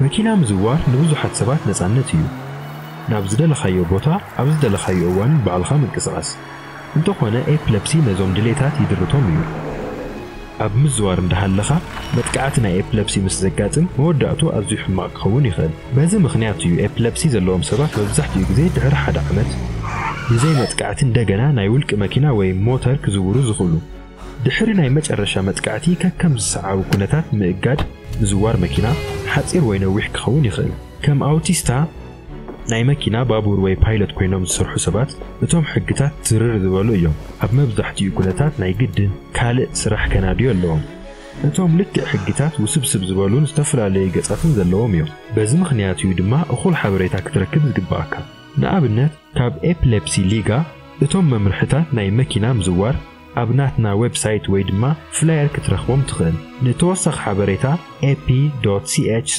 መኪና ምዝዋር ንብዙሓት ሰባት ነጻነት እዩ። ናብ ዝደለኻዮ ቦታ ኣብ ዝደለኻዮ እዋንን ባዕልኻ ምንቅስቓስ። እንተኾነ ኤፕለፕሲ ነዞም ድሌታት ይድርቶም እዩ። ኣብ ምዝዋር እንዳሃለኻ መጥቃዕቲ ናይ ኤፕለፕሲ ምስ ዘጋጥም መወዳእቱ ኣዝዩ ሕማቕ ክኸውን ይኽእል። በዚ ምኽንያት እዩ ኤፕለፕሲ ዘለዎም ሰባት መብዛሕትኡ ግዜ ድሕሪ ሓደ ዓመት ብዘይ መጥቃዕቲ እንደገና ናይ ውልቂ መኪና ወይ ሞተር ክዝውሩ ዝኽእሉ። ድሕሪ ናይ መጨረሻ መጥቃዕቲ ከከም ዝሰዓቡ ኩነታት ምእጋድ ምዝዋር መኪና ሓጺር ወይ ነዊሕ ክኸውን ይኽእል። ከም ኣውቲስታ ናይ መኪና፣ ባቡር ወይ ፓይለት ኮይኖም ዝሰርሑ ሰባት እቶም ሕግታት ትርር ዝበሉ እዮም። ኣብ መብዛሕትኡ ኩነታት ናይ ግድን ካልእ ስራሕ ከናድዩ ኣለዎም። እቶም ልክዕ ሕግታት ውስብስብ ዝበሉን ዝተፈላለዩ ገጻትን ዘለዎም እዮም። በዚ ምኽንያት እዩ ድማ እኹል ሓበሬታ ክትረክብ ዝግባኣካ። ንኣብነት ካብ ኤፕለፕሲ ሊጋ እቶም መምርሕታት ናይ መኪና ምዝዋር ኣብ ናትና ዌብሳይት ወይ ድማ ፍላየር ክትረኽቦም ትኽእል። ንተወሳኺ ሓበሬታ ap.ch/tir